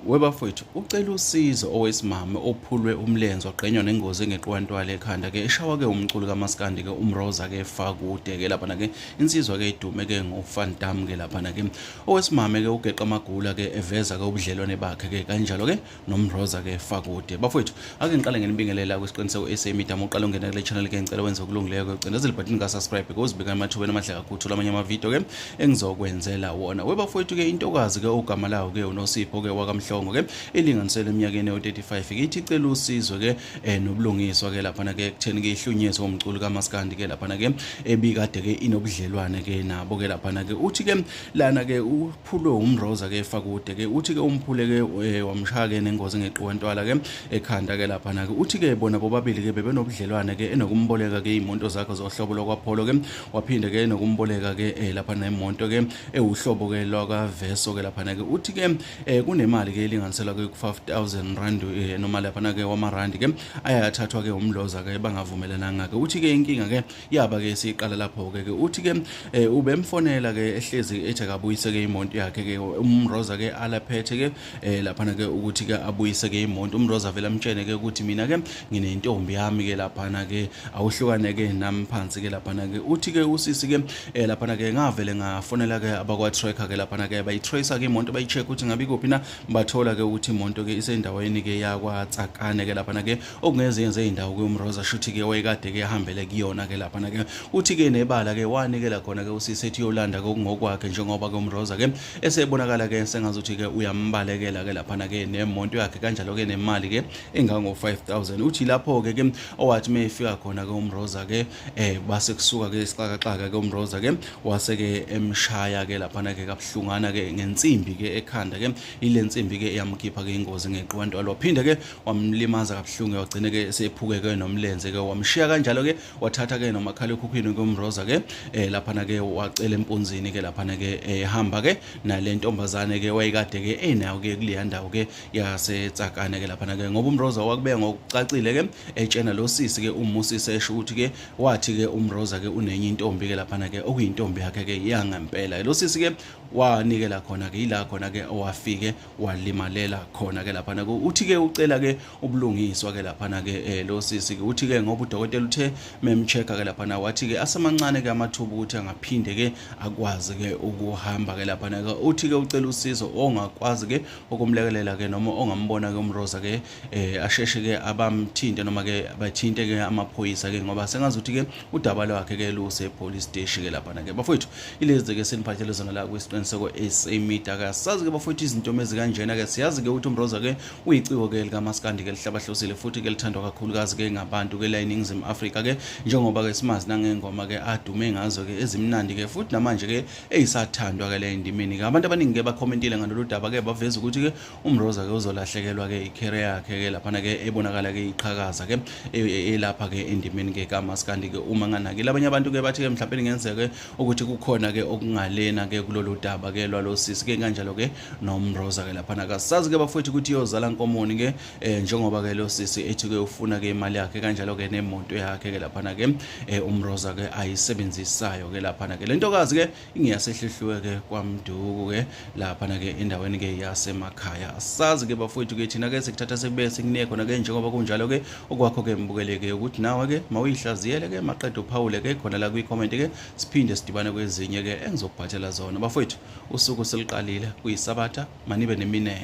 Webafwethu ucela usizo owesimame ophulwe umlenze wagqenywa nengozi engeqiwantwala ekhanda ke eshawa ke umculi kaMaskandi ke uMroza ke Fakude ke laphana ke insizwa ke idume ke ngoVan Damme ke laphana ke owesimame ke ugeqa amagula ke eveza ke ubudlelwane bakhe ke kanjalo ke noMroza ke Fakude. Bafwethu ake ngiqale ngenibingelela kwisiqiniseko SA Media uma uqala ungena kule channel ke ngicela wenze okulungileyo ke ucindezele ibhathini ka subscribe ke uzibeka emathubeni amahle kakhulu amanye ama video ke engizokwenzela wona. Webafowethu ke intokazi ke ogama lawo ke uNosipho ke wakaMhlongo ke ilinganiselwe eminyakeni ewu-35 ke ithi icela usizo ke nobulungiswa ke laphana ke ekutheni ke ihlunyezwe umculi kaMaskandi ke laphana ke ebikade ke inobudlelwane ke nabo ke laphana ke uthi ke lana ke uphulwe uMroza ke Fakude ke uthi ke umphule ke wamshaya ke nengozi engeqiwa ntwala ke ekhanda ke laphana ke uthi ke bona bobabili ke bebenobudlelwane ke enokumboleka ke iy'moto zakhe zohlobo lwakwaPolo ke waphinde ke nokumboleka ke lapha nemonto ke ewuhlobo ke lwakaVeso ke laphana ke uthi ke kunemali ke elinganiselwa ke ku-5000 rand noma laphana ke wamarandi ke ayathathwa ke umloza ke bangavumelananga ke uthi ke inkinga ke yaba ke siqala lapho ke uthi ke ubemfonela ke ehlezi ethi akabuyise ke imonto yakhe ke umroza ke alaphethe ke laphana ke ukuthi ke abuyise ke imonto umroza vele amtshene ke ukuthi mina ke nginentombi yami ke laphana ke awuhlukane ke nami phansi ke laphana ke uthi ke usisi ke laphana ke ngavele ngafonela ke abakwa tracker ke laphana ke bayitracer ke imonto bayicheck ukuthi ngabe ikuphi na bathola ke ukuthi imonto ke isendaweni ke yakwa Tsakane ke laphana ke okungezinye zezindawo ke umroza shuthi ke wayekade ke ehambele kuyona ke laphana ke uthi ke nebala ke wanikela khona ke usisi ethi yolanda ke okungokwakhe njengoba ke umroza ke esebonakala ke sengazuthi ke uyambalekela ke laphana ke nemonto yakhe kanjalo ke nemali ke engango 5000 uthi lapho ke ke owathi mayefika khona ke umroza ke base kusuka ke isixakaxaka ke umroza ke wase ke emshaya ke laphana ke kabuhlungana ke ngensimbi ke ekhanda ke ile nsimbi ke eyamkhipha ke ingozi ngeqiwantwalo waphinde ke wamlimaza kabuhlungu wagcine ke sephuke ke nomlenze ke wamshiya kanjalo ke wathatha ke nomakhalekhukhwini ke umroza ke laphana ke wacela empunzini ke laphana ke ehamba ke nale ntombazane ke wayekade ke enayo ke kuleya ndawo ke yaseTsakane ke laphana ke ngoba uMroza wakubeka ngokucacile ke etshena lo sisi ke uMusisi esho ukuthi ke wathi ke uMroza ke unenye intombi ke laphana ke okuyintombi yakhe ke yangempela lo sisi ke wanikela khona ke ila khona ke owafike walimalela khona ke laphana ke uthi ke ucela ke ubulungiswa ke laphana ke lo sisi ke uthi ke ngoba udokotela uthe memcheck-a ke laphana wathi ke asemancane ke amathuba ukuthi angaphinde ke akwazi ke ukuhamba ke laphana ke uthi ke ucela usizo ongakwazi ke ukumlekelela ke noma ongambona ke uMroza ke asheshe ke abamthinte noma ke bathinte ke amaphoyisa ke ngoba sengazuthi ke udaba lwakhe ke luse police station ke laphana ke bafowethu ilezi ke seniphathele zona la kwisiqiniseko SA Media ke sazi ke bafowethu izinto ezikanjena ke siyazi ke ukuthi uMroza ke uyiciko ke likaMaskandi ke lihlabahlosile futhi ke lithandwa kakhulukazi ke ngabantu ke la eNingizimu Afrika ke njengoba ke simazi nangengoma ke adume ngazo ke ezimnandi ke futhi namanje ke eyisathandwa ke le endimeni ke abantu abaningi ke bakhomentile ngalolu daba ke baveza ukuthi ke uMroza ke uzolahlekelwa ke icareer yakhe ke laphana ke ebonakala ke iqhakaza ke elapha ke endimeni ke kaMaskandi ke uma nganaki labanye abantu ke bathi ke mhlawumbe ngenzeke ukuthi kukhona ke okungalena ke kulolu daba ke lwalosisi ke kanjalo ke noMroza ke laphana kasazi ke bafowethu ukuthi iyozala nkomoni ke njengoba ke lo sisi ethi ke ufuna ke imali yakhe kanjalo ke nemoto yakhe ke laphana ke uMroza ke ayisebenzisayo ke laphana ke lentokazi ke ingiyasehluhluwe ke kwaMduku ke laphana ke endaweni ke yasemakhaya asazi ke bafowethu ke thina ke sikuthatha sekube sekunike khona ke njengoba kunjalo ke okwakho ke mbukeleke ukuthi nawe ke mawuyihlaziyele ke maqede uphawule ke khona la kwi-comment ke siphinde sidibane kwezinye ke engizokuphathela zona bafowethu usuku seluqalile kuyisabatha manibe nemine.